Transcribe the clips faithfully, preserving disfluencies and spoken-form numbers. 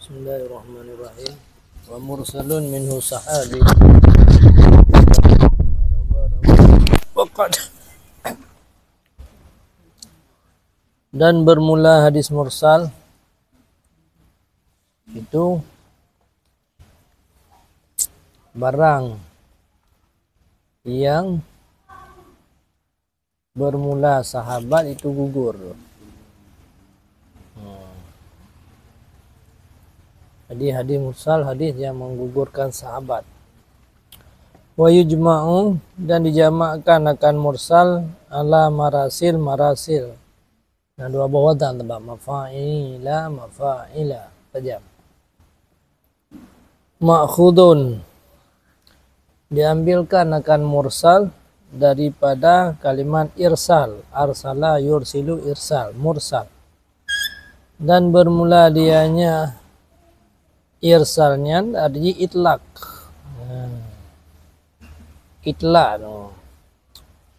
Bismillahirrahmanirrahim. Wa mursalun minhu sahabi. Waqad. Dan bermula hadis mursal itu barang yang bermula sahabat itu gugur. Hmm. Jadi hadis mursal, hadis yang menggugurkan sahabat. Wa yujma'u, dan dijamakkan akan mursal ala marasil, marasil. Nah, dua boh wazan teubak, mafa'ila, mafa'ila. Tajam. Ma'khudun, diambilkan akan mursal daripada kalimat irsal, arsala yursilu irsal, mursal. Dan bermula dianya irsal nyan artinya itlak. Nah, itlak tu.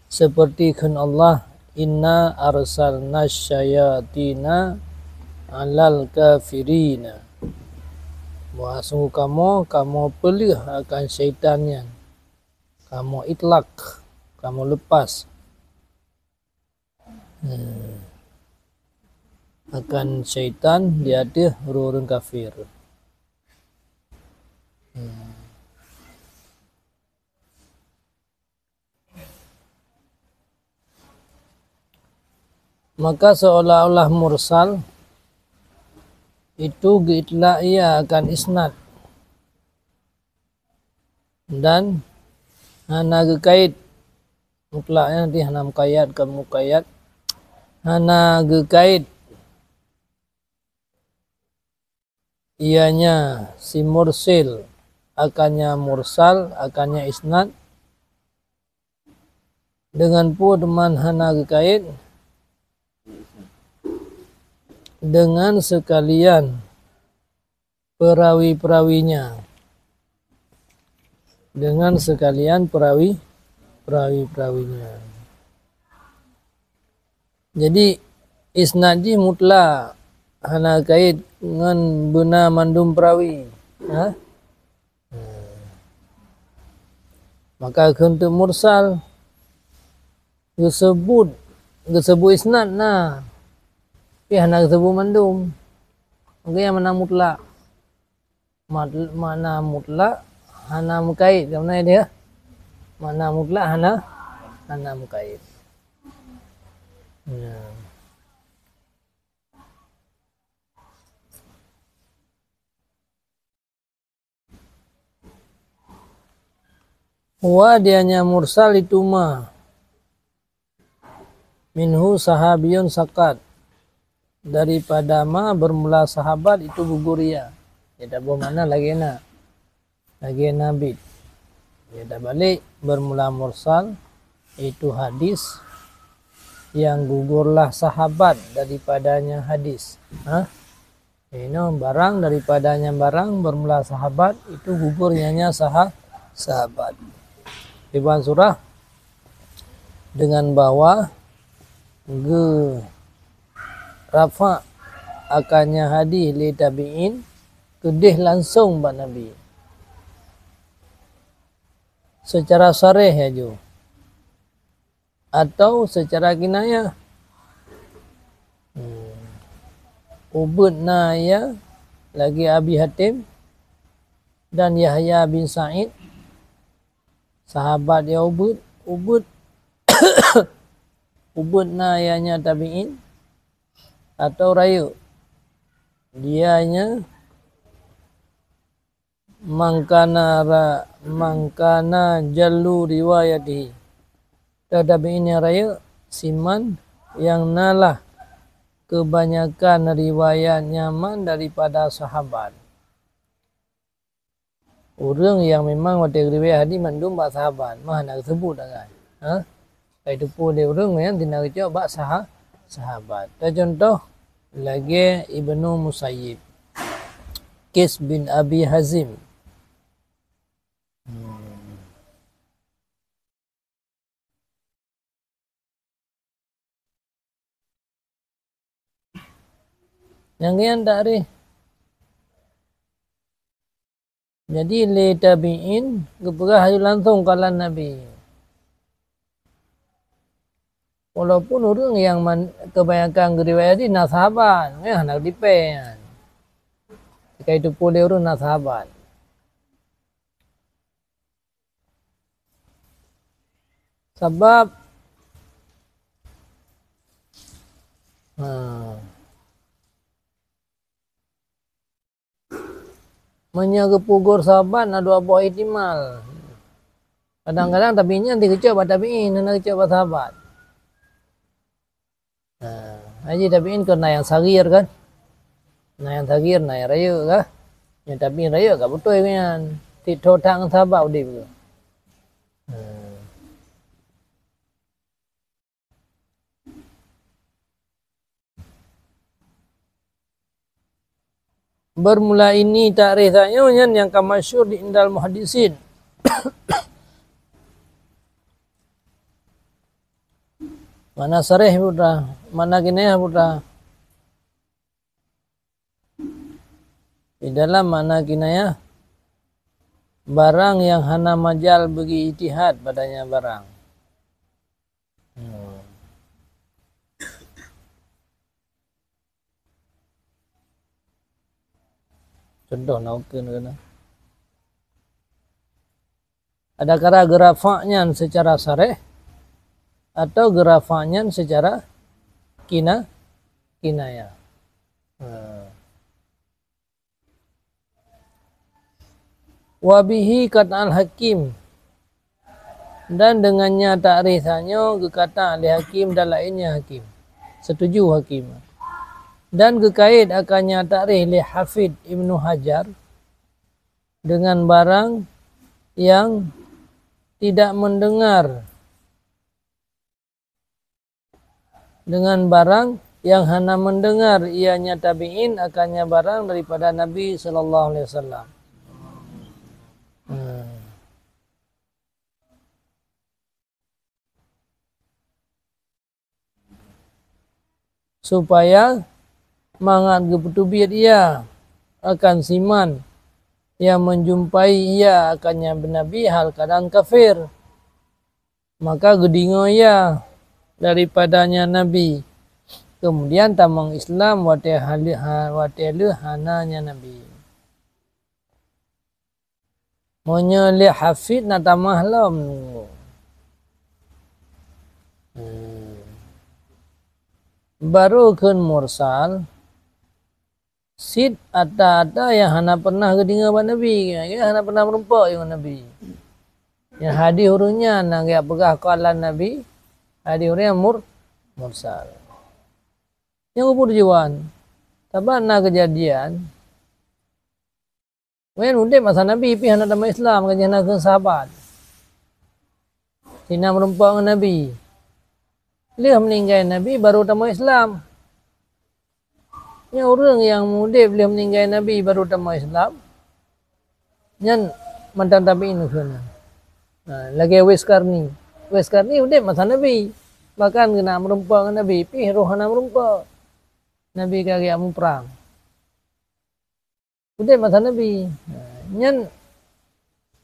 Seperti kheun Allah, "Inna arsalna syayatina alal kafirina." Bahwa sungguh kamoe, kamoe peuleueh akan syaitan nyan. Kamoe itlak, kamoe lepas. Hmm. Akan syaitan di ateueh ureuëng kafir. Hmm. Maka seolah-olah mursal itu geuitlak ia akan isnad dan hana geukait, mutlak nyan nanti hana mukayyad, kon mukayyad, hana geukait ianya si mursil, akannya mursal, akannya isnad, dengan peue teuma hana geukait, dengan sekalian perawi-perawinya, dengan sekalian perawi, perawi-perawinya. Jadi isnad jih mutlak, hana kait ngon beuna mandum perawi. Ha? Maka kheun teuk mursal, geuseubut, geuseubut isnad na, tapi hana geuseubut mandum. Maka nyan makna mutlak. Mat-, makna mutlak hana meukaid, ka meunan dia? Makna mutlak hana, hana meukaid. Nah. Huwa, dianya mursal itu ma. Minhu sahabiyun saqat. Daripada ma bermula sahabat itu gugur ia. Ya, taboh makna lagée na. Lagée na bit. Ya, tabalek bermula mursal itu hadis yang gugurlah sahabat daripadanya hadis. Ha? Inoe barang daripada nyang barang bermula sahabat itu gugur nyanya saha-, sahabat. Iban surah dengan bahwa geu rafa akannya hadis lé tabi'in keudeh langsung bak Nabi. Secara sareh laju. Atau secara kinayah. Hmm. Ubeuet na ia lagée Abi Hatim dan Yahya bin Sa'id, sahabat ia ubeuet, ubeuet, ubeuet na ianya tabi'in atau rayeuk. Dianya mangkana ra-, mangkana jallu riwayatihi. Teuhadap ini rayeuk siman nyang nalah keubanyakan riwayat nyaman daripada sahabat. Ureuëng nyang memang watée geuriwayat hadis mandum bak sahabat, mah hana geuseubut agam. Ha? Ka jiteupeue lé ureuëng nyan tina geucok bak saha-, sahabat. Teucontoh lagée Ibnu Musayyib, Qais bin Abi Hazim. Hmm. Nyang ngian takrif. Jadi lé tabi'in geupeugah laju langsong kalam Nabi. Walaupun ureuëng nyang man-, kebanyakan geuriwayat na sahabat, nyan hana dipée nyan. Ka jiteupeue lé ureuëng na sahabat. Sabab, ha, meunyoe geupeugur sahabat na dua boh ihtimal. Kadang-kadang tabi'in nyan digeucok bak tabi'in, hana geucok bak sahabat. Nah, haji tabi'in kon na nyang saghir kan? Na nyang saghir, na nyang rayeuk kah? Nyang tabi'in rayeuk ka beutôi nyan. Tiep tho that ngon sahabat udeb tu. Nah. Bermula ini takrif tanyoe nyan nyang ka masyhur di indal muhaddisin. Makna sareh buta, makna kinayah buta. Di dalam makna kinayah, barang yang hana majal bagi ijtihad padanya barang. Hmm. Contoh na ukeue na. Adakara geurafa' nyan secara sareh atau geurafa' nyan secara kina-, kinayah. Ha. Wa bihi qata'al hakim. Dan dengannya takrif tanyoe geukata lé hakim dan lainnya hakim. Setuju hakim. Dan geukait akannya takrif lé Hafidh Ibnu Hajar dengan barang yang tidak mendengar, dengan barang yang hana mendengar ianya tabi'in akannya barang daripada Nabi sallallahu alaihi wasallam. Hmm. Supaya mangat geupeuteubiet ia akan siman yang menjumpai ia akannya Nabi hal keadaan kafir. Maka geudeungoe ia daripadanya Nabi. Kemudian tamong Islam watée hale-, ha-, watée lheueh hana nya Nabi. Meunyoe lé Hafidh na tamah lom. Hmm. Barô kheun mursal, cit ata-ata nyang hana pernah geudeungoe bak Nabi, nyang hana pernah meurumpok ngon Nabi. Nyang hadis ureuëng nyan nyang geupeugah qalan Nabi, hadis ureuëng nyan mur-, mursal. Nyang peue tujuan? Sabab na keujadian, Nyan udeb masa Nabi pih hana tamong Islam, ka jih hana kheun sahabat. Sina meurumpok ngon Nabi. Lheueh meuninggai Nabi, baru tamong Islam. Nyan ureuëng nyang udeb lheueh meuninggai Nabi, baru tamong Islam, nyan mantong tabi'in kheun. Ha, lagée Wais Qarni. Wais Qarni udeb masa Nabi. Bahkan geunak meurumpok ngon Nabi, pih roh hana meurumpok. Nabi ka geujak muprang. Udeb masa Nabi. Ha, nyan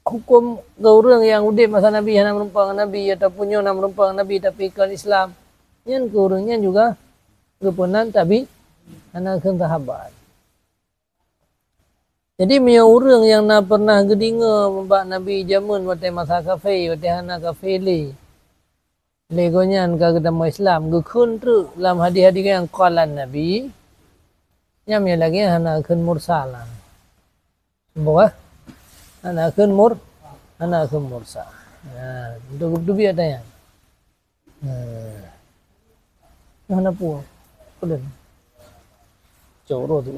huköm keu ureuëng nyang udeb masa Nabi hana meurumpok ngon Nabi, ataupun nyoe na meurumpok ngon Nabi tapi kon Islam. Nyan keu ureuëng nyan juga geupeunan tabi hana kheun sahabat. Jadi, meunyoe ureuëng nyang na pernah geudeungoe bak Nabi jameun watée masa kafé, watée hana kafé lé, lé gobnyan ka geutamong Islam, geukheun treuk lam hadis-hadis nyang qalan Nabi, nyan meunyoe lagée nyan hana kheun mursal lah. Sambung, eh? Hana kheun mur-, hana kheun mursal. Ha, untuk geuteubiet ata nyan. Ha. Nyoe hana peue. Peue lom. Coro tu.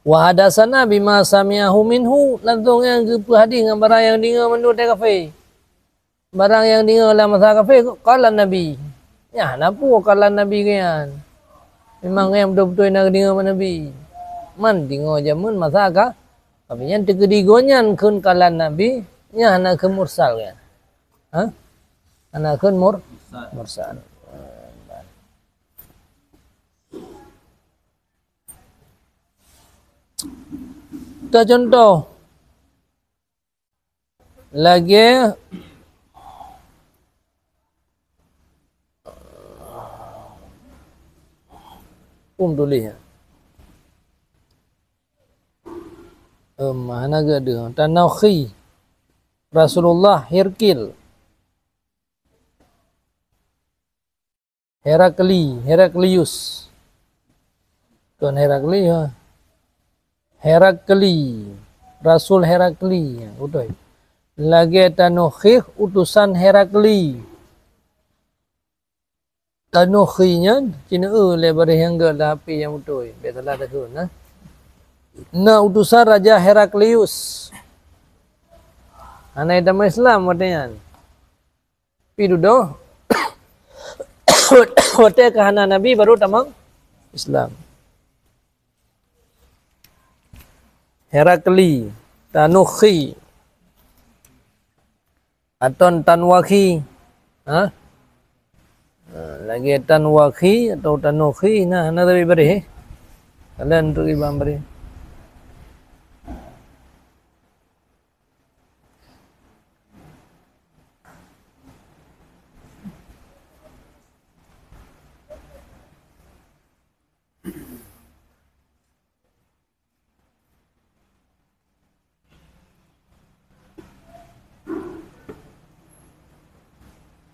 Wa hadasana bima sami'ahu minhu, langsung nyan geupeuhadis ngon barang nyang deungoe mandum watée kafé. Barang nyang deungoe lam masa kafé, qalan Nabi. Nyan hana peue qalan Nabi nyan. Memang nyan beutôi-beutôi na geudeungoe bak Nabi. Man deungoe jameun masa ka, tapi nyan teukeudi gobnyan kheun qalan Nabi, nyan hana kheun mursal nyan. Ha? Hana kheun mur-, mursal. Teucontoh, lagée, um, tuléh, em, hana geuh deuh, tanokhi, Rasulullah Hirkil. Herakli, Heraklius. Kon Herakli, ha. Herakli, Rasul Herakli, ya, beutôi. Lagée tanokhi utusan Herakli. Tanokhi nyan cina e lé baréh nyang geuh lam H P nyang beutôi. Biasalah takheun, nah. Na utusan Raja Heraklius. Hana tamong Islam watée nyan. Pi dudoe, watée ka hana nabi baru tamong Islam. Herakli, Tanukhi, atau Tanwakhi. Ha? Ha, lagée Tanwakhi atau Tanukhi, nah, hana tabi baréh, eh. Kalian untuk iban baréh.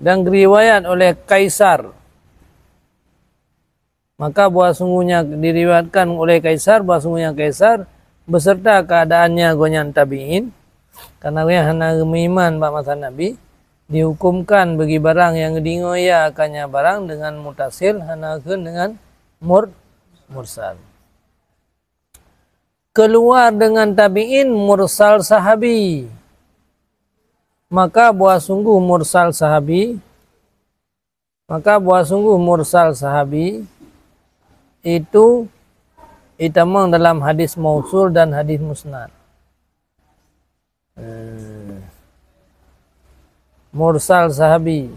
Dan riwayat oleh Kaisar. Maka bahwa sungguhnya diriwayatkan oleh Kaisar, bahwa sungguhnya Kaisar beserta keadaannya gobnyan tabi'in, karena gobnyan hana meuiman bak masa Nabi, dihukumkan bagi barang nyang geudeungoe ia akannya barang dengan mutasil, hana kheun dengan mur-, mursal. Keluar dengan tabi'in mursal sahabi. Maka bahwa sungguh mursal sahabi, maka bahwa sungguh mursal sahabi itu itamong dalam hadis mausul dan hadis musnad. Eh, mursal sahabi.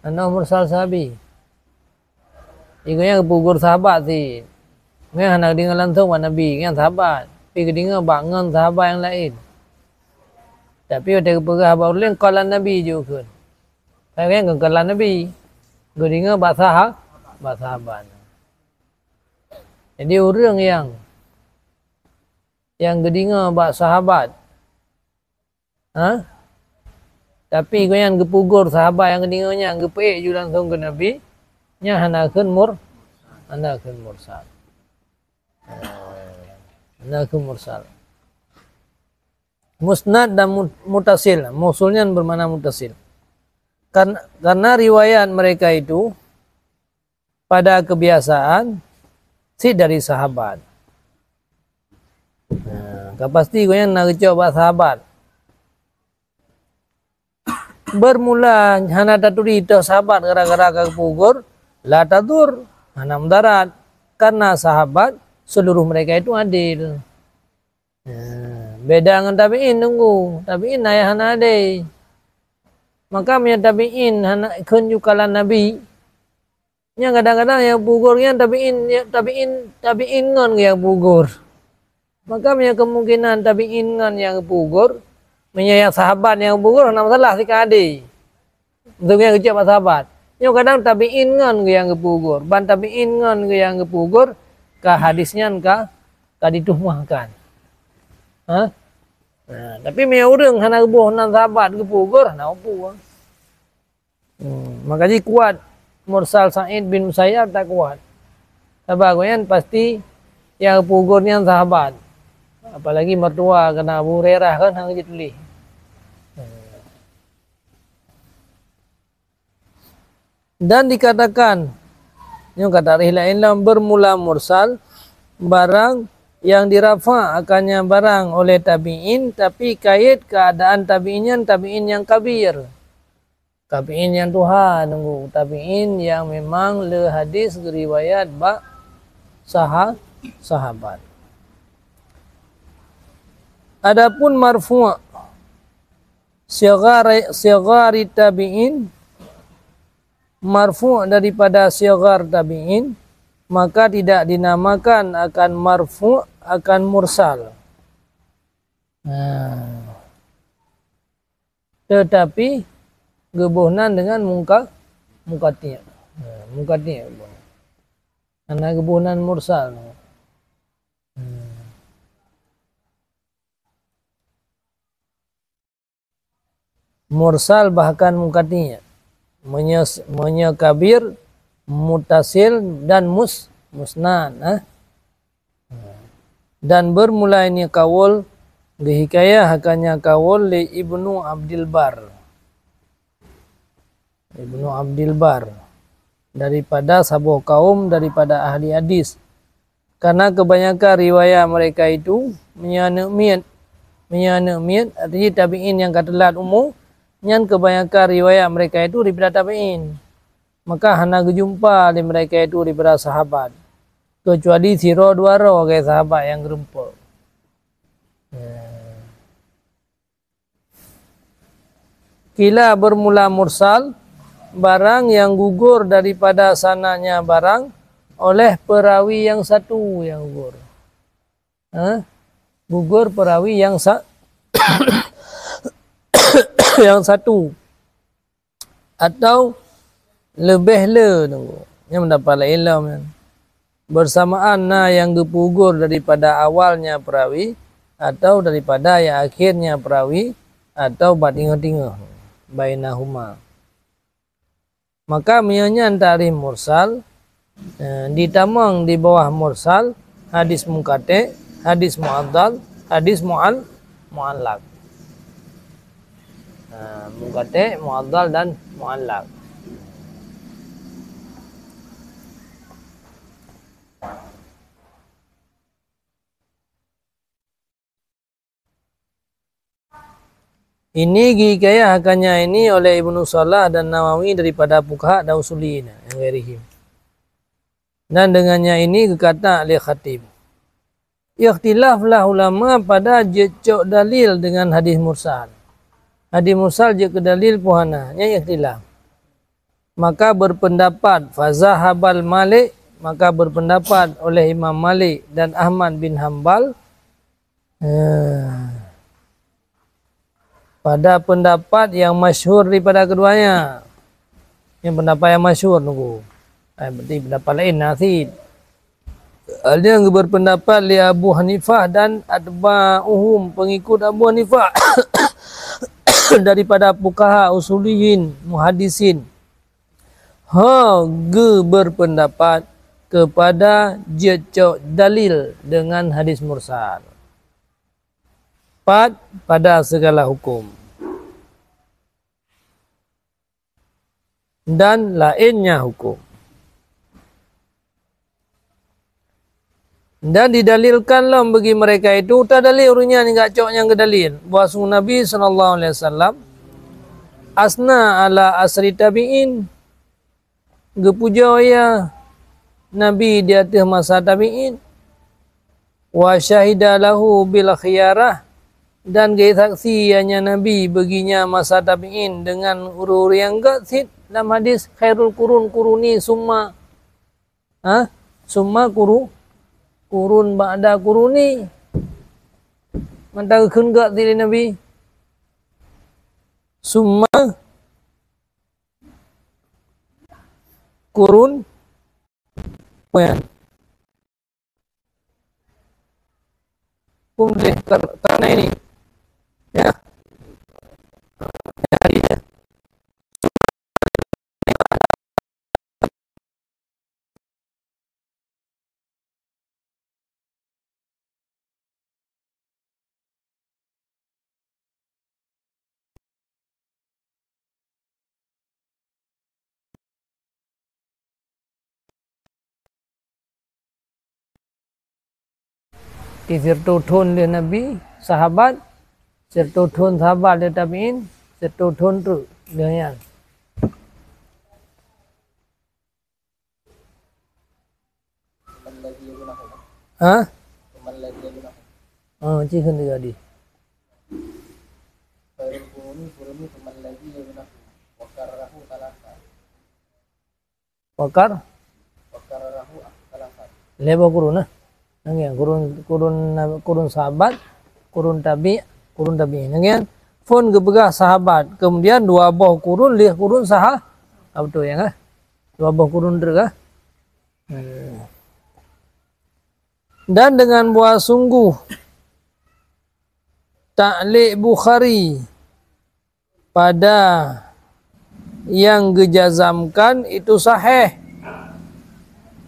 Anoe mursal sahabi. Igoe nyang geupugur sahabat cit. Nyan hana geudeungoe langsong bak Nabi, nyan sahabat. Tapi geudeungoe bak ngon sahabat nyang laén. Tapi watée geupeugah bak ureuëng, qala Nabi jeuet kheun. Tapi nyan kon qala Nabi. Geudeungoe bak saha-, bak sahabat. Jadi ureuëng nyang nyang geudeungoe bak sahabat. Ha? Tapi gobnyan geupugur sahabat nyang geudeungoe nyan, geupeuék ju langsong keu Nabi, nyan hana kheun mur-, hana kheun mursal. Ha, hana kheun mursal. Musnad dan mut-, mutasil. Mausul nyan bermakna mutasil. Kan-, karena riwayat mereka itu pada kebiasaan cit dari sahabat. Nah, ka pasti gobnyan na geucok bak sahabat. Bermula hana taturi toh sahabat gara-gara ka geupugur, la tadur, hana mudarat. Karena sahabat seluruh mereka itu adil. Nah, beda ngon tabi'in teungku. Tabi'in ayah hana adé. Maka meunyoe tabi'in hana kheun ju kalam Nabi, nyan kadang-kadang nyang geupugur nyan tabi'in, tabi'in, tabi'in ngon nyang geupugur. Maka meunyoe kemungkinan tabi'in ngon nyang geupugur, meunyoe nyang sahabat nyang geupugur hana masalah, si ka adé. Untuk nyang geucok bak sahabat. Nyoe kadang tabi'in ngon nyang geupugur. Ban tabi'in ngon nyang geupugur, ka hadis nyan ka, ka dituhmahkan. Ha? Nah, tapi meunyoe ureuëng hana geuboh nan sahabat geupugur, hana peue. Hmm, maka jih kuat mursal Sa'id bin Musayyab, tak kuat. Sabab gobnyan pasti nyang geupugur nyan sahabat. Apalagi mertua keunan Abu Hurairah kan hana jituléh. Dan dikatakan, nyoe ka tarikh laén lom, bermula mursal, barang yang dirafa akannya barang oleh tabi'in, tapi kait keadaan tabi'in nyan tabi'in nyang kabir. Tabi'in nyang tuha teungku, tabi'in nyang memang le hadis geuriwayat bak saha-, sahabat. Adapun marfu', sighar-, sighari tabi'in, marfu' daripada sighar tabi'in, maka tidak dinamakan akan marfu' akan mursal. Nah. Tetapi geuboh nan dengan mungka-, munqati'. Nah, munqati' geuboh nan. Hana geuboh nan mursal. Hmm. Mursal bahkan munqati'. Meunyoe, meunyoe kabir, muttasil dan mus-, musnad, eh. Dan bermula ini kaul, geuhikayah akannya kaul lé Ibnu Abdil Bar. Ibnu Abdil Bar, daripada saboh kaum daripada ahli hadis. Karena kebanyakan riwayat mereka itu meunyoe aneuk miet, meunyoe aneuk miet, artinya tabi'in nyang ka teulat umu, nyan kebanyakan riwayat mereka itu daripada tabi'in. Maka hana geujumpa lé mereka itu daripada sahabat, keucuali sidroe dua droe lagèe sahabat nyang geurumpok. Ya. Qila bermula mursal, barang yang gugur daripada sanadnya barang oleh perawi yang satu yang gugur. Ha? Gugur perawi yang sa-, yang satu. Atau leubeh le nunggu. Nyan pendapat laén lom nyan. Bersamaan na nyang geupeugugur daripada awalnya perawi atau daripada nyang akhirnya perawi atau bak teungoh-teungoh, bainahuma. Maka meunyoe nyan takrif mursal, eh, ditamong di bawah mursal, hadis munqati', hadis mu'adhal, hadis mu'al-, mu'allaq. Ha, munqati', mu'adhal dan mu'allaq. Ini geuhikayah akannya ini oleh Ibnu Salah dan Nawawi daripada fuqaha dan usuliyin nyang ghairihim. Dan dengannya ini geukata lé Khatib. Ikhtilaflah ulama pada jeuet cok dalil dengan hadis mursal. Hadis mursal jeuet keu dalil peue hana, nyan ikhtilaf. Maka berpendapat, fazahabal Malik, maka berpendapat oleh Imam Malik dan Ahmad bin Hambal, eh, pada pendapat yang masyhur daripada keduanya. Nyan pendapat yang masyhur nunggu. Eh, berarti pendapat laén na cit. Ada nyang berpendapat lé Abu Hanifah dan atba'uhum, pengikut Abu Hanifah, daripada fuqaha, usuliyin, muhaddisin. Ha, geuberpendapat kepada jeuet cok dalil dengan hadis mursal. Pat pada segala hukum dan lainnya hukum. Dan didalilkan lom bagi mereka itu, tadalil ureuëng nyan nyang cok nyang geudalil, bahwa sungguh Nabi sallallahu alaihi wasallam asna ala asri tabi'in, geupujoe ia Nabi di ateueh masa tabi'in, wa syahida lahu bil khiyarah, dan geusaksi ianya Nabi beuginya masa tabi'in dengan ureuëng-ureuëng nyang gét cit lam hadis, khairul qurun quruni summa, ha? Summa quru-, qurun ba'da quruni. Mantong geukheun gét cit lé Nabi. Summa qurun, peue nyan? Peue lé kar-, karena ini. Ya. Jadi, ya. Di sireutoh thon lheueh Nabi, sahabat, sireutoh thon sahabat lheueh tabi'in, sireutoh thon treuk lheueh nyan. Ha? Oh, cit kheun teuka di. Wakar? Lhèe boh kurun, nah. Nyan, kurun, kurun, kurun sahabat, kurun tabi', kurun tabi'in. Nyan, phon geupeugah sahabat. Kemudian dua boh kurun, lheueh kurun saha-, ah, beutôi, ya, kan? Dua boh kurun treuk, kan? Hmm. Dan dengan bahwa sungguh taklik Bukhari pada yang geujazamkan itu sahih.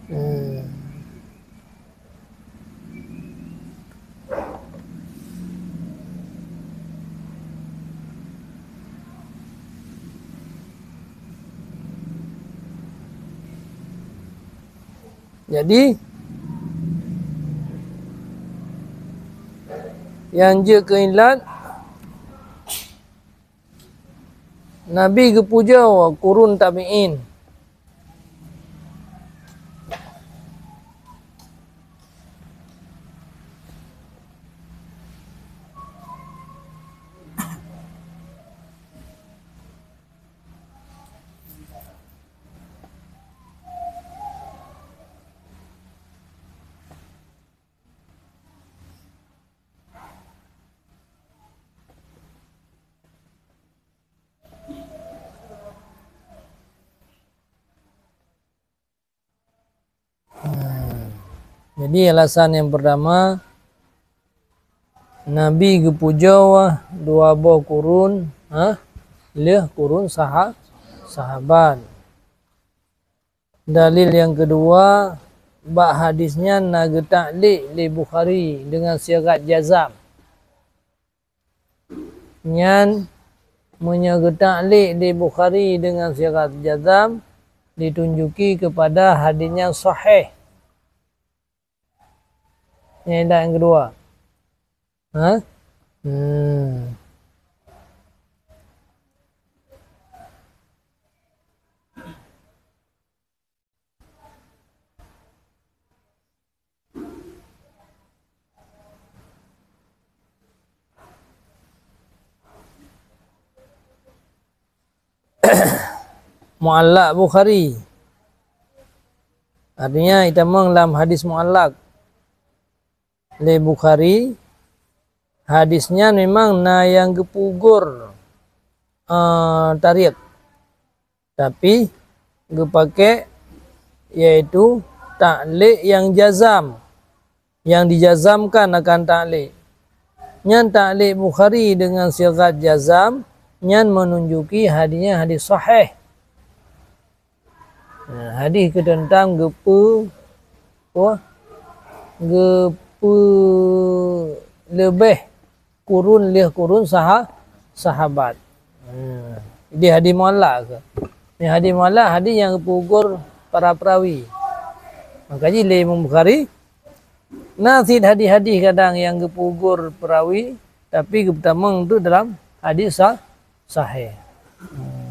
Hmm. Jadi, nyang jeuet keu ilat, Nabi geupujoe kurun tabi'in. Hmm. Jadi alasan yang pertama, Nabi geupujoe dua boh kurun, ha? Lheueh kurun saha-, sahabat. Dalil nyang keudua, bak hadis nyan na geutaklik lé Bukhari deungon sigat jazam. Nyan, meunyoe geutaklik lé Bukhari deungon sigat jazam, ditunjuki keupada hadis nyan sahih. Nyan ilat nyang keudua. Ha? Hmm. Muallak Bukhari. Artinya, itamong lam hadis muallak lé Bukhari, hadis nyan memang na nyang geupeugur, eh, tarik. Tapi geupakée, yaitu taklik nyang jazam, nyang dijazamkan akan taklik. Nyan taklik Bukhari deungon sigat jazam, nyan meununjuki hadis nyan hadis sahih. Nah, hadis keu teuntang geupeu-, wah, geupeuleubeh kurun lheueh kurun saha-, sahabat. Hmm. Jadi hadis muallak keu. Ni hadis muallak, hadis nyang geupeugur para perawi. Maka jih lé Imam Bukhari, na cit hadis-hadis kadang nyang geupeugur perawi, tapi geupeutamong tu dalam hadis sa-, sahih. Hmm.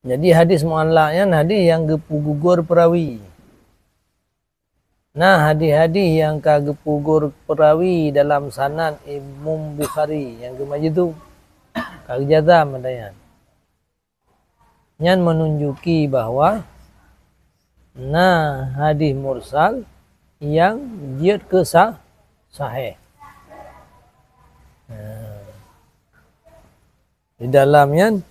Jadi hadis muallak nyan hadis nyang geupeugugur perawi. Nah, hadis-hadis nyang ka geupeugur perawi dalam sanad Imam Bukhari nyang geumajzum, ka geujazam ata nyan. Nyan meununjuki bahwa na hadis mursal nyang jeuet keu sa-, sahih. Nah. Di dalam nyan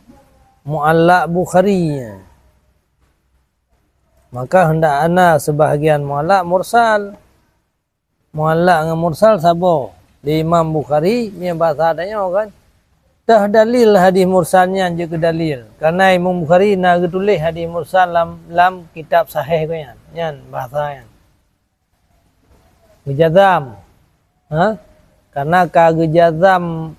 muallak Bukhari. Maka hendak ana sebahagian muallak mursal. Muallak ngon mursal saboh. Di Imam Bukhari, nyan bahasa tanyoe kan. Teuh dalil hadis mursal nyan jeuet keu dalil. Karena Imam Bukhari na geutuléh hadis mursal lam, lam kitab sahih geuh nyan. Nyan bahasa nyan. Geujazam. Ha? Karena ka geujazam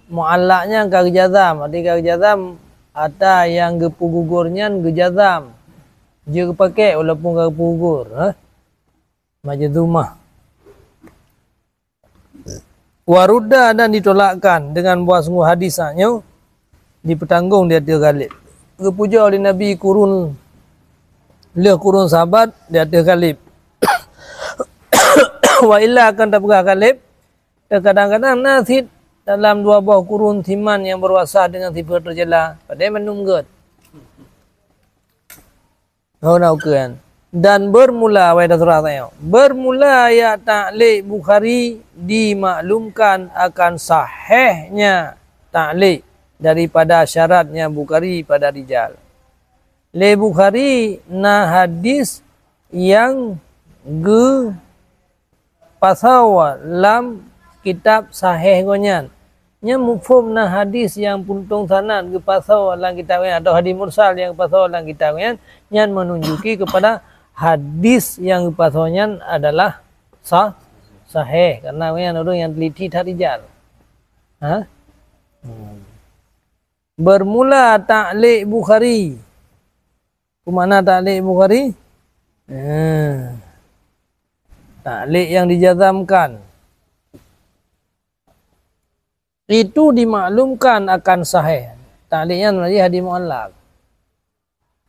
mu'allaq nyan ka geujazam, arti ka geujazam, ata nyang geupeugugor nyan geujazam. Jeuet geupakè walaupun ka geupeugugor, ha? Majzumah. Wa rudda, dan ditolakkan dengan bahwa sungguh hadis nyoe dipeutanggong di ateueh ghalib. Geupujoe lé Nabi kurun, lheueh kurun sahabat di ateueh ghalib. Wa illa, akan tapeugah ghalib, teukadang-kadang na cit dalam dua boh kurun siman nyang beuruasah deungon sifeuet teujela, padahai mandum gét. Oh, na ukeuen. Dan bermula, wai dah surah tanya. Bermula ya taklek Bukhari dimaklumkan akan sahihnya taklek daripada syaratnya Bukhari pada rijal. Lé Bukhari na hadis nyang geu pasoe lam kitab sahih gobnyan. Nyan muphom na hadis nyang puntông sanad geupasoe lam kitab nyan, atau hadis mursal nyang geupasoe lam kitab nyan, nyan menunjuki kepada hadis nyang geupasoe nyan adalah sah-, sahih, karena nyan ureuëng nyang teliti that rijal. Ha? Hmm. Bermula taklek Bukhari. Peue makna taklek Bukhari? Ha. Taklek nyang dijazamkan. Itu dimaklumkan akan sahih. Taklek nyan berarti hadis mu'allaq.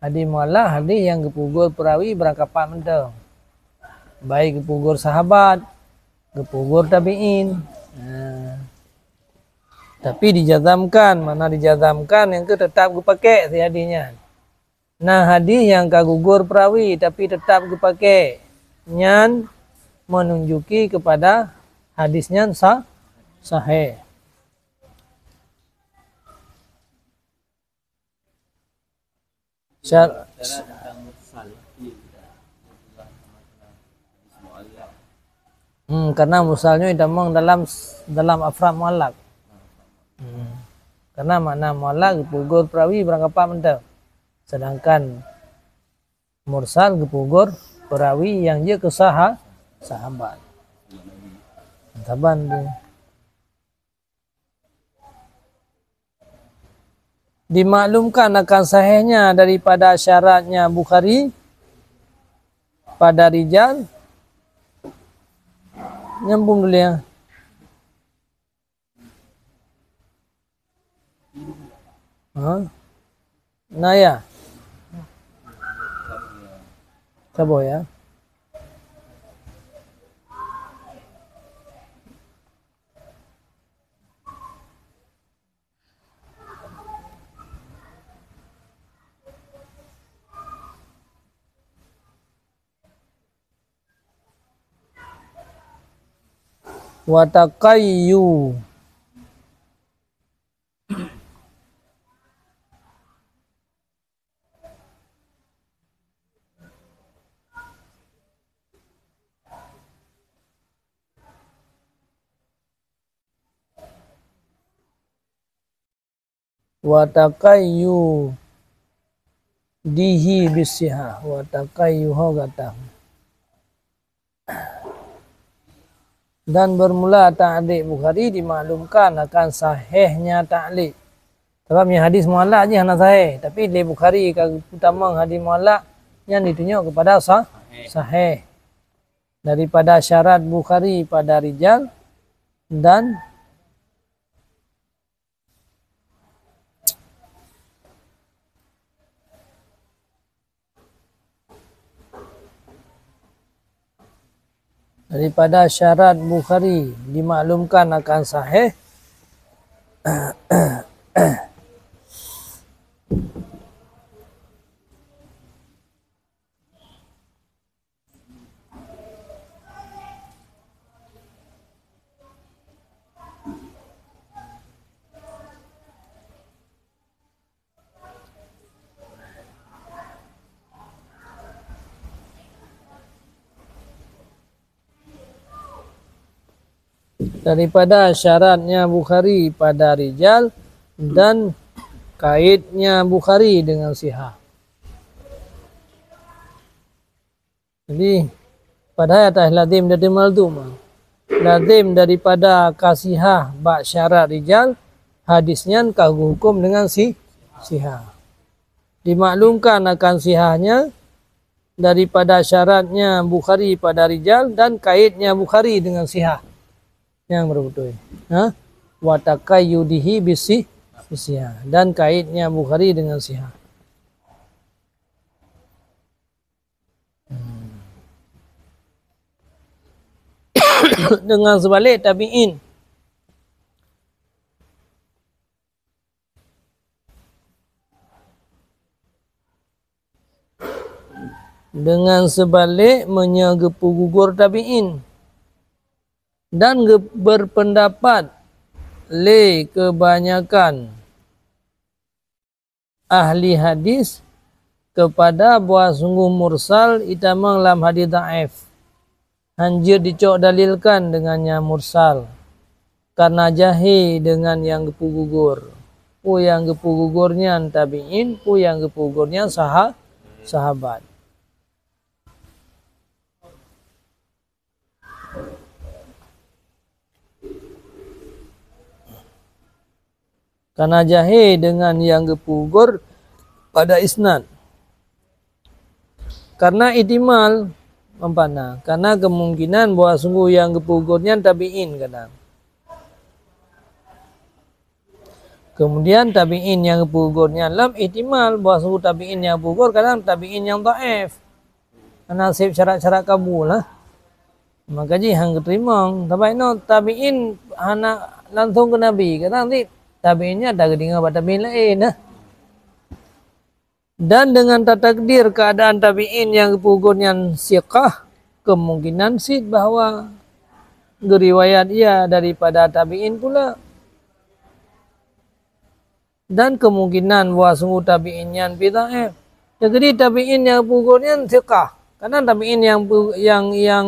Hadis mu'allaq, hadis nyang geupeugugor perawi barangkapat mantong. Baik geupeugugor sahabat, geupeugugor tabi'in. Ha. Tapi dijazamkan, makna dijazamkan nyang keu tetap geupakè si hadis nyan. Na hadis nyang ka gugor perawi tapi tetap geupakè, nyan menunjuki kepada hadis nyan sa-, sahih. Syar-, hmm, karena mursal nyoe tamong dalam, dalam afrad mu'allaq. Hmm. Karena makna mu'allaq geupeugugor perawi barangkapat mantong. Sedangkan mursal geupeugugor perawi nyang jeuet keu saha-, sahabat. Saban tu. Dimaklumkan akan sahihnya daripada syaratnya Bukhari pada rijal. Nyambung dulu ya. Ha? Nah ya. Sabar ya. Wataqayyu. Wataqayyu dihi bisihah, wataqayyu ho gata. Dan bermula taklek Bukhari dimaklumkan akan sahihnya taklek. Sebab nyang hadis mu'allaq jih hana sahih, tapi lé Bukhari ka geutamong hadis mu'allaq, nyan ditunyok kepada sah-, sahih. Daripada syarat Bukhari pada rijal dan daripada syarat Bukhari dimaklumkan akan sahih. Daripada syaratnya Bukhari pada rijal dan kaitnya Bukhari dengan sihah. Jadi, padahai atas lazim dari malzum. Lazim daripada ka sihah bak syarat rijal hadis nyan ka geuhuköm deungon si-, sihah. Dimaklumkan akan sihahnya daripada syaratnya Bukhari pada rijal dan kaitnya Bukhari dengan sihah. Nyang beutôi. Ha? Wa taqayyudihi bisi-, bisihah. Dan kaitnya Bukhari dengan sihah. Hmm. Dengan seubalik tabi'in. Dengan seubalik meunyoe geupeugugur tabi'in dan geu-, berpendapat lé keubanyakan ahli hadis keupada bahwa sungguh mursal itamong lam hadis dhaif. Hanjeuet dicok dalilkan deungon nyang mursal, kareuna jahé deungon nyang geupeugugur. Peue nyang geupeugugur nyan tabi'in, peue nyang geupeugugur nyan saha-, sahabat. Kareuna jahé deungon nyang geupeugugur pada isnad. Kareuna ihtimal, mampana, kareuna keumungkinan bahwa sungguh nyang geupeugugur nyan tabi'in kadang. Keumudian tabi'in nyang geupeugugur nyan lom ihtimal bahwa sungguh tabi'in nyang geupeugugur kadang tabi'in nyang dhaif. Hana sép syarat-syarat kabul, ha. Maka jih han geuteurimong. Sabab inoe tabi'in hana langsong keu Nabi. Kadang cit tabi'in nyan tageudeungoe bak tabi'in laén, ha. Dan dengan tatakdir keuadaan tabi'in nyang geupeugugur nyan siqah, keumungkinan cit bahwa geuriwayat ia daripada tabi'in pula. Dan keumungkinan bahwa sungguh tabi'in nyan pih dhaif. Jadi tabi'in nyang geupeugugur nyan siqah. Kadang tabi'in nyang peu-, nyang, nyang,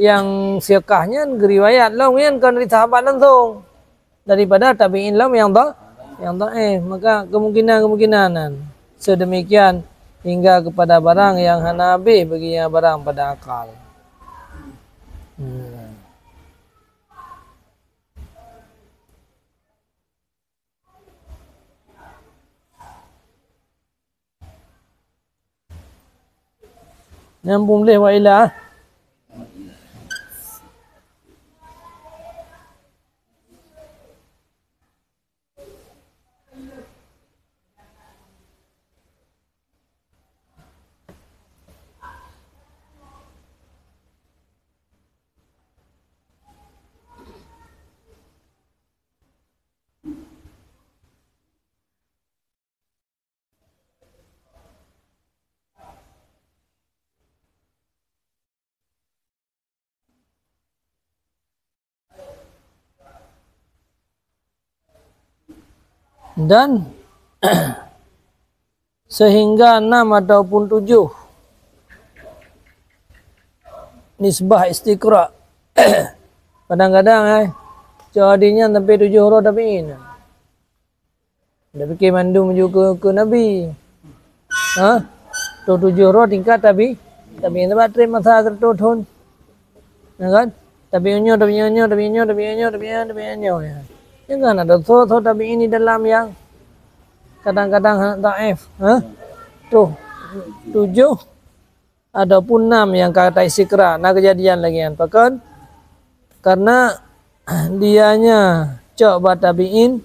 nyang siqah nyan geuriwayat lom nyan kon dari sahabat langsong. Daripada tabi'in lom nyang dha-, nyang dhaif. Maka keumungkinan-keumungkinan nyan seudeumikian hingga keupada barang nyang hana habéh bagi nyang barang pada akal. Hmm. Nyang peureulée wa ila. Dan sehingga enam ataupun tujoh nisbah istiqra'. Kadang-kadang, eh, cok hadis nyan sampai tujoh droe tabi'in. Dak pike mandum ju keu, keu Nabi. Ha? Toh tujoh droe tingkat tabi-, tabi'in. Sabab treb masa seratus thon. Ya kan? Tabi'in nyoe, tabi'in nyoe, tabi'in nyoe, tabi'in nyoe, tabi'in nyoe, tabi'in nyoe, ya. Jangan ada soe-soe tabi'in di dalam nyang kadang-kadang ha, dhaif. Ha? Toh tujoh ataupun nam nyang ka taistiqra', na keujadian lagée nyan. Pakon? Karena dianya cok bak tabi'in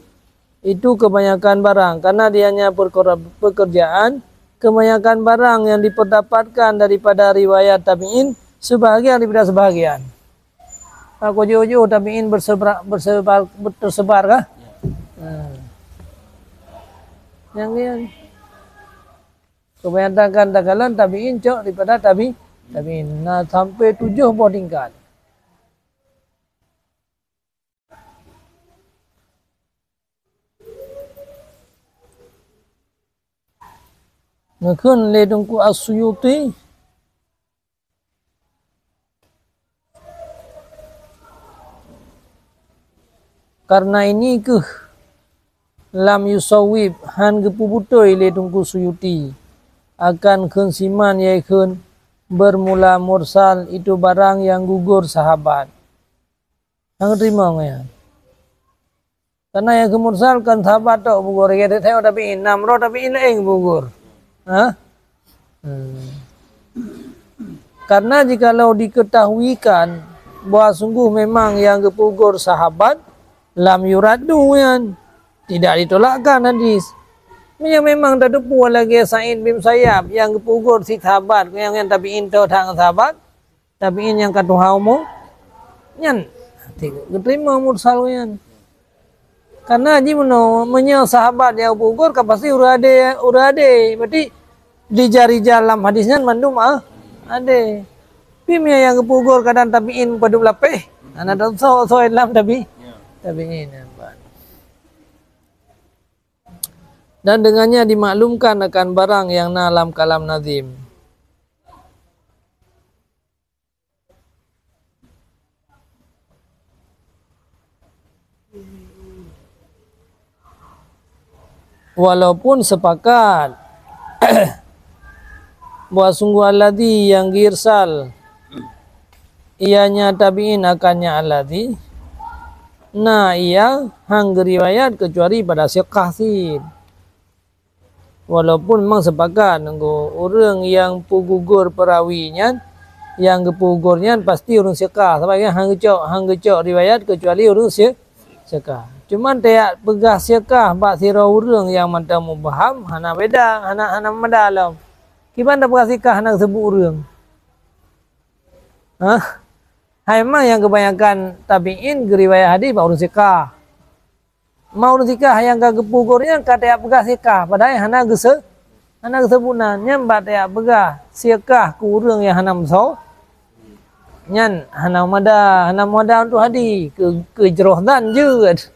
itu kebanyakan barang. Karena dianya perkara-, pekerjaan, kebanyakan barang yang diperdapatkan daripada riwayat tabi'in, sebahagian daripada sebahagian. Aku jujur tabi'in bersebar, bersebar, tersebar kah? Ya. Ha. Yang ni, kebanyakan takalon tabi'in cok daripada tabi-, tabi'in. Nah, sampai tujoh boh tingkat. Neukheun lé Teungku As-Suyuti, karena ini keuh lam yusawwib, han geupeubutôi lé Teungku Suyuti akan kheun siman, yaitu kheun bermula mursal itu barang yang gugur sahabat. Han teurimong nyan. Karena nyang keu mursal kon sahabat tok geupeugöt, lagèe teuntèe tabi'in, nam droe tabi'in laén geupeugöt. Ha? Hmm. Karena jikalau diketahuikan bahwa sungguh memang nyang geupeugöt sahabat, lam yuraddu nyan, tidak ditolakkan hadis. Meunyoe memang tateupeue lagèe Sa'id bin Musayyab nyang geupeugöt cit sahabat, nyang, nyang tabi'in tok that ngon sahabat, tabi'in nyang ka tuha umu, nyan geuteurima mursal nyan. Karena jimeunoe, meunyoe sahabat nyang geupeugöt ka pasti ureueng ade, ureueng ade. Berarti rijal-rijal lam hadis nyan mandum, ah, ade. Tapi meunyoe nyang geupeugöt kadang tabi'in padub lapéh, hana teusoe-soe lam tabi-, tabi'in. Dan dengannya dimaklumkan akan barang yang na lam kalam nazim. Walaupun sepakat bahwa sungguh alladzi nyang geuirsal ianya tabi'in akan nyan alladzi, na ia han geuriwayat keucuali pada siqah cit. Walaupun memang sepakat ngon ureueng nyang peugugor perawi nyan, nyang geupeugugor nyan pasti ureueng siqah, sabab nyan han geucok, han geucok riwayat keucuali ureueng si-, siqah. Cuman tajak peugah siqah bak sidroe ureueng nyang mantong mubham, hana beda, hana, hana mada lom. Kiban tapeugah siqah hana geuseubut ureueng? Hah? Hai, memang nyang keubanyakan tabi'in geuriwayat hadis bak ureueng siqah. Ma ureueng siqah nyang ka geupeugor nyan ka tajak peugah siqah, padahai hana geuse-, hana geuseubut nan. Nyan bak tajak peugah siqah keu ureueng nyang hana meusoe, nyan hana mada, hana mada untuk hadis, keu, keu jroh zan jeuet.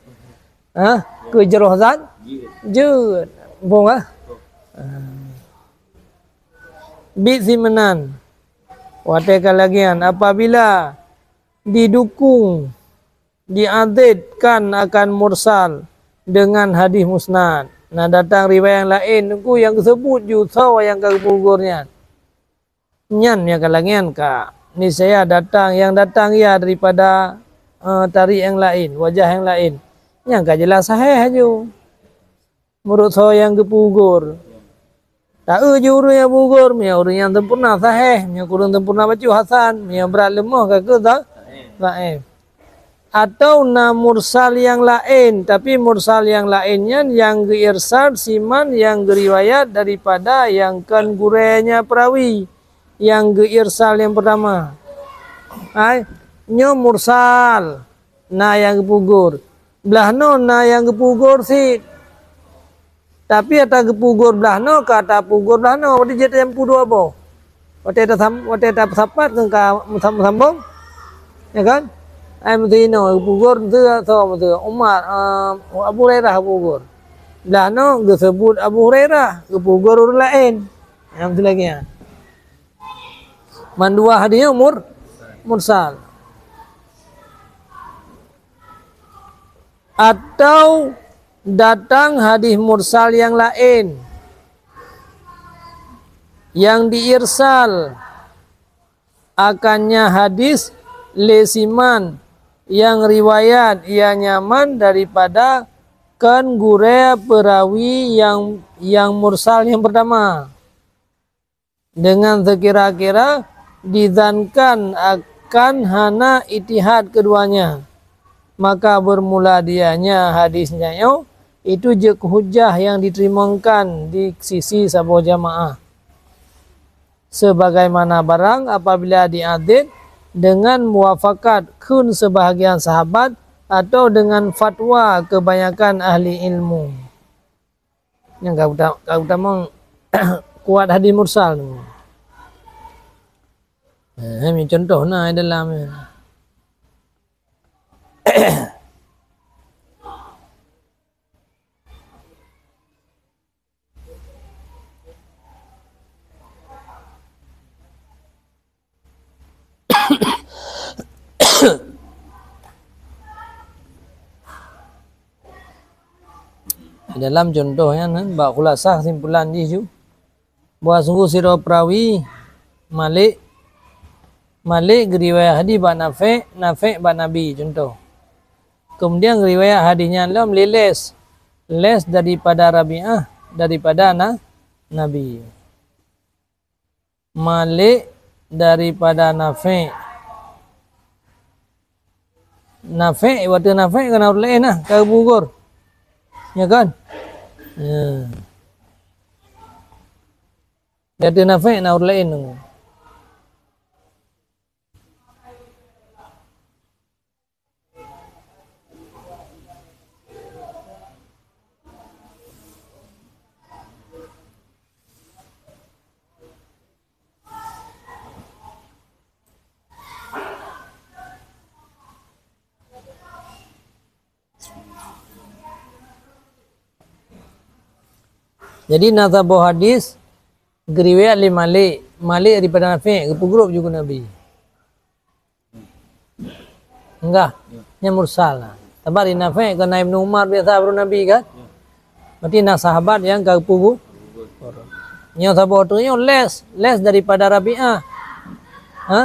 Ha? Keu jroh zan jeuet. Muphom, ha? Bit simeunan, watèe ka lagèe nyan, apabila didukung, diadidkan akan mursal dengan hadis musnad. Na datang riwayat nyang laén, teungku, nyang geuseubut ju soe nyang ka geupeugor nyan. Nyan nyang ka lagèe nyan ka. Niscaya datang, nyang datang ia daripada, eh, tarik nyang laén, wajah nyang laén. Nyan ka jeulaih sahih aju. Meunurot soe nyang geupeugor. Taeu ju ureueng nyang peugor, meunyoe ureueng nyang sempurna sahih, meunyoe kureueng sempurna bacut hasan, meunyoe brat leumoh ka keuh dha-, dhaif. Atau na mursal nyang laén, tapi mursal nyang laén nyan nyang geuirsal siman nyang geuriwayat daripada nyang kon gurèe nyan perawi nyang geuirsal nyang peurtama. Hai, nyoe mursal. Na nyang geupeugor. Blaih nyoe na nyang geupeugor cit. Tapi ata geupeugor blaih nyoe, ka tapeugor blaih nyoe, watèe jeuet nyang peudua boh. Watèe tasam-, watèe tapeusapat ngon ka meusam-, meusambong. Ya kan? Ai meusigoe geupeugor, meusigoe, soe meusigoe? Umar, eh, Abu Hurairah geupeugor. Blaih nyoe geuseubut Abu Hurairah, geupeugor ureueng laén. Nyang meusigoe lagèe nyan. Mandua hadis nyoe mur-, mursal. Atau datang hadis mursal nyang laén, nyang diirsal akannya hadis lé siman nyang riwayat ia nyaman daripada kon gurèe perawi nyang, nyang mursal nyang peurtama. Dengan sekira-kira dizankan akan hana itihad keduanya, maka bermula dianya hadis nyoe itu jeuet keu hujah nyang diteurimongkan di sisi saboh jamaah. Sebagaimana barang apabila diadid dengan muwafakat kheun sebahagian sahabat atau dengan fatwa kebanyakan ahli ilmu. Nyang ka uta-, ka utamong kuat hadis mursal tu. Eh, ni contoh na dalam ni. Dalam contoh nyan, bak khulasah kesimpulan jih ju, bahwa sungguh sidroe perawi Malik, Malik geuriwayat hadis bak Nafi', Nafi' bak Nabi, contoh. Kemudian riwayat hadis nyan lom lé Les. Les daripada Rabi'ah, daripada na-, Nabi. Malik daripada Nafi'. Nafi', watèe Nafi' kan ureueng laén nah, ka geupugoe. Ya kan? Ya. Watèe Nafi' na ureueng laén. Jadi na saboh hadis geuriwayat lé Malik, Malik daripada Nafi', geupeugrôp ju keu Nabi. Enggak, nyan mursal. Sabab di Nafi' kan Ibnu Umar biasa baro Nabi kan? Berarti na sahabat nyang ka geupeugu-, nyoe saboh teuk nyoe Les, Les daripada Rabi'ah. Ha?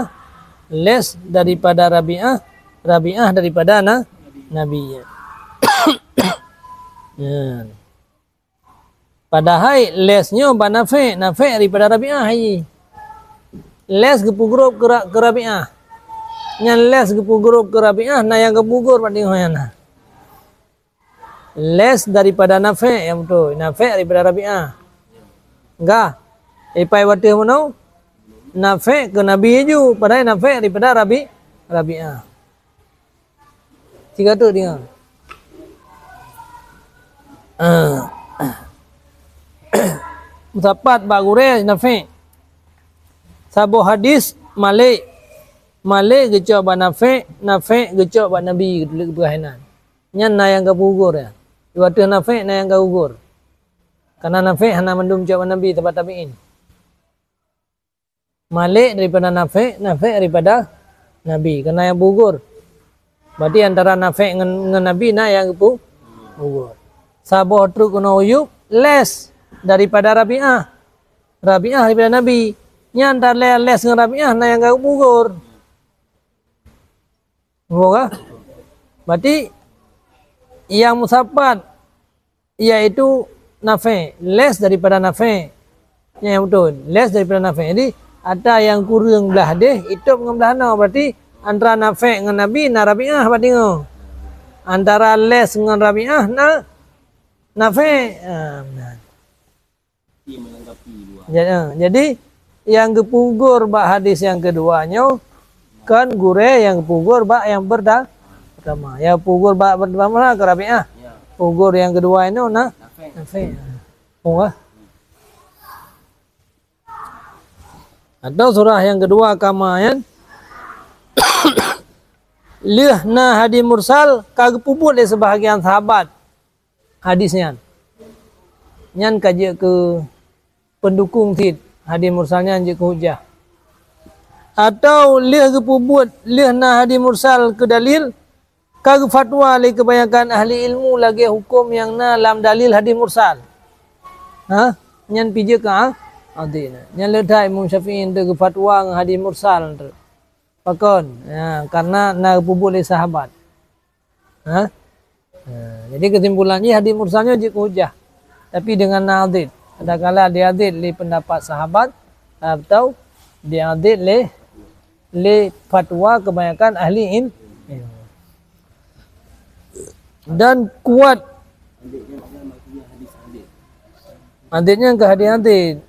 Les daripada Rabi'ah, Rabi'ah daripada na-, Nabi. Ya. Padahai Les nyoe bak Nafi', Nafi' daripada Rabi'ah hai. Les geupeugrôp keu Ra-, keu Rabi'ah. Nyan Les geupeugrôp keu Rabi'ah, na nyang geupeugrôp bak teungoh nyan na. Les daripada Nafi', nyang beutôi. Nafi' daripada Rabi'ah. Enggak. Ipai watèe meunoe, Nafi' keu Nabi ju, padahai Nafi' daripada Rabi-, Rabi'ah. Tiga tu dengar. Ah. Meusapat bak gurèe Nafi'. Saboh hadis Malik. Malik geucok bak Nafi', Nafi' geucok bak Nabi, geutuléh geupeugah inan. Nyan na nyang ka geugugur ya. Di watèe Nafi' na nyang ka geugugur. Karena Nafi' hana mandum cok bak Nabi, sabab tabi'in. Malik daripada Nafi', Nafi' daripada Nabi. Karena nyang geugugur. Berarti antara Nafi' ngon, ngon Nabi na nyang geupeu-, gugur. Saboh trok keunoe u Yub, Les daripada Rabi'ah. Rabi'ah daripada Nabi. Nyan antara Les ngon Rabi'ah na nyang ka geugugur. Betul kah? Berarti nyang meusapat yaitu Nafi', Les daripada Nafi'. Nyang beutôi, Les daripada Nafi'. Jadi, ata nyang kureueng blah deh, itôb ngon blah noe. Berarti antara Nafi' ngon Nabi na Rabi'ah bak teungoh. Antara Les ngon Rabi'ah na Nafi'. Ah, meunan. Ja-, jadi, nyang geupeugugur bak hadis nyang keudua nyoe, kon gurèe nyang geupeugugur bak nyang perta-, pertama. Nyang geupeugugur bak pertama na keu Rabi'ah. Peugugur nyang keudua nyoe na Nafi'. Oh, ah. Atau surah nyang keudua kama nyan, lheueh na hadis mursal ka geupeubuet lé seubahagian sahabat hadis nyan. Nyan ka jeuet keu peundukung cit, hadis mursal nyan jeuet keu hujah. Atau lheueh geupeubuet, lheueh na hadis mursal keu dalil, ka geufatwa lé keubanyakan ahli ilmu lagèe huköm nyang na lam dalil hadis mursal. Ha? Nyan pih jeuet keu a-, adil. Nyan le that Imam Syafi'i geupeu-, geufatwa ngon hadis mursal. Pakon? Ya, karena na geupeubuet lé sahabat. Ha? Ha, jadi kesimpulan jih hadis mursal nyoe jeuet keu hujah. Tapi dengan na adil. Kadang-kadang diadil lé pendapat sahabat atau diadil lé, lé fatwa kebanyakan ahli il-, ilmu. Dan kuat. Adil nyan keu hadis-hadis.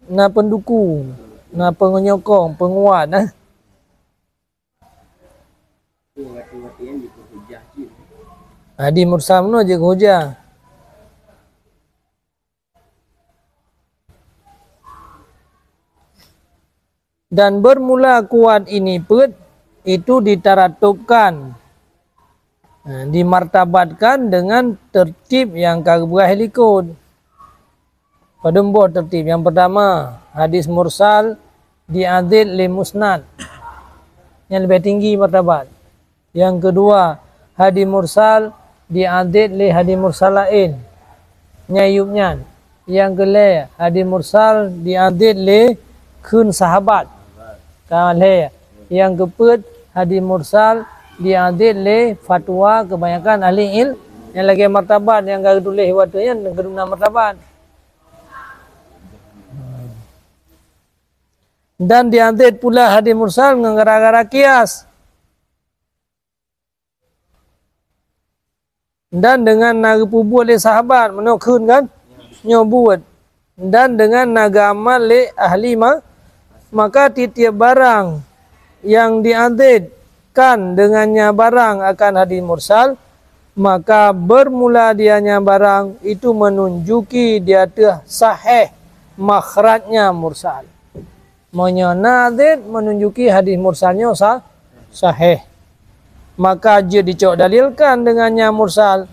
Na pendukung, na penyokong, penguat, eh. Hadis mursal meunoe jeuet keu hujah. Dan bermula kuat ini peuet itu ditaratubkan, eh, dimartabatkan dengan tertib nyang ka geupeugah likot. Padum boh tertib. Nyang pertama, hadis mursal diadil lé musnad. Nyan leubeh tinggi martabat. Nyang keudua, hadis mursal diadil lé hadis mursal laén. Nyan yub nyan. Nyang keulhèe, hadis mursal diadil lé kheun sahabat. Ka lhèe. Nyang keupeuet, hadis mursal diadit lé fatwa kebanyakan ahli il-, nyang lagée martabat nyang ka geutuléh watée nyan, geutuléh martabat. Dan diadit pula hadis mursal ngon gara-gara kias. Dan deungon na geupeubuet lé sahabat, meunoe kheun kan? Nyoe buet. Dan deungon na geuamal lé ahli ma-, maka tieb-tieb barang nyang diaditkan deungon nyan barang akan hadis mursal, maka bermula dia nyan barang itu menunjuki dia teuh sahih makhrajnya mursal. Meunyoe na adit menunjuki hadis mursal nyoe sa-, sahih, maka jeuet dicok dalilkan deungon nyan mursal,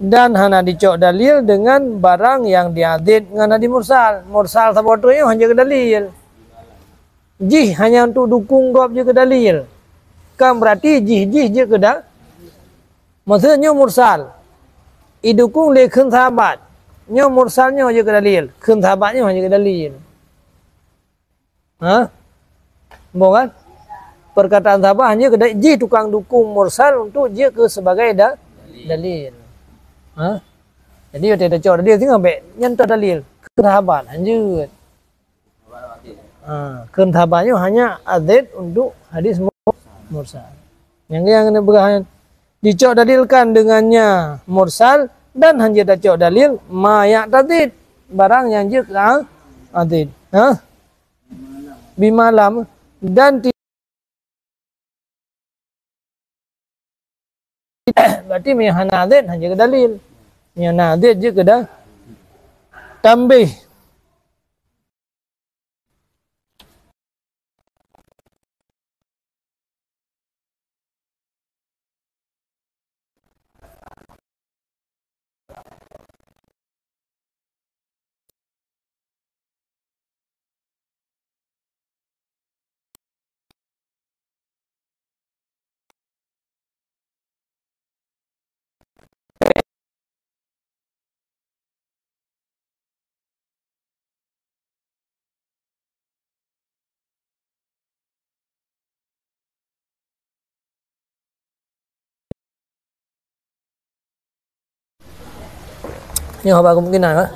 dan hana dicok dalil deungon barang nyang diadit ngon hadis mursal. Mursal saboh teuk nyoe hana jeuet keu dalil. Jih hanya untuk dukung gob jeuet keu dalil. Kan berarti jih-jih jeuet keu da-, maksud nyoe mursal idukung lé kheun sahabat. Nyoe mursal nyoe jeuet keu dalil, kheun sahabat nyoe hana jeuet keu dalil. Ha? Boh kan? Perkataan sahabat hanya keu da-, jih tukang dukung mursal untuk jeuet keu sebagai da-, dalil. Ha? Jadi, watée tacok dalil singoh bék nyan teuh dalil. Kheun sahabat, hanjeuet. Ha, kheun sahabat nyoe hanya adit untuk hadis mu-, mursal. Nyang, nyang keuneuk peugah nyan, dicok dalilkan deungon nyan mursal dan hanjeuet tacok dalil ma ya'tadid, barang nyang jeuet keu a-, adit. Ha? Bima lam dan ti-, berarti meunyoe hana adit, hana jeuet keu dalil. Meunyoe na adit jeuet keu da-, tambih. Nyoe haba kemungkinan, ha?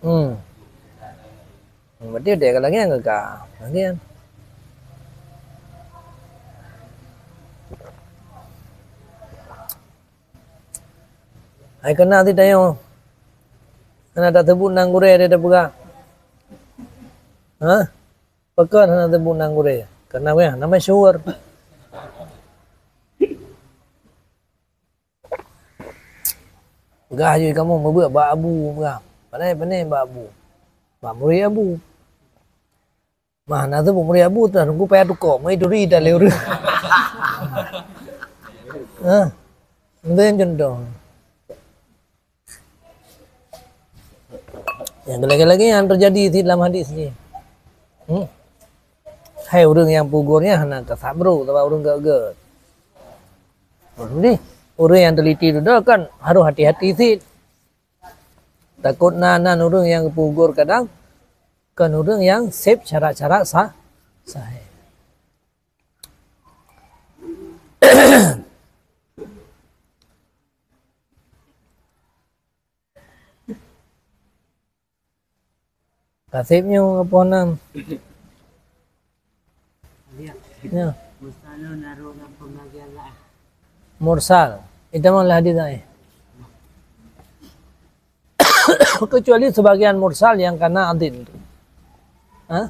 Hmm. Berarti dia ka lagi yang ka. Lagi kan? Hai keunan sit tanyoe. Hana taseubut nan gurée dia tapeugah. Ha? Pakon hana taseubut nan gurée? Karena weh, nama syuhur. Peugah jih kamoe meubeuet bak Abu, peugah. Pandai-pandai bak Abu. Bak murit Abu. Mah, na teupeu murit Abu teuh, teungku payah tukoe, meuituri that lé ureueng. Ha. Ambil contoh. Nyang lagée-lagée nyang teujadi sit lam hadis nyoe. Hmm. Hai ureueng nyang peugur nyan hana tasabru, sabab ureueng gét-gét. Jadi, ureueng nyang teliti dudoe kan harôh hati-hati sit. Takot na, na ureueng nyang geupeugur kadang kon ureueng nyang sép syarat-syarat sah, sahih. Ka sép nyoe, ka poh nam. Nyoe. Mursal. Itu memang lah hadis dhaif. Kecuali sebagian mursal yang kana adit. Ha?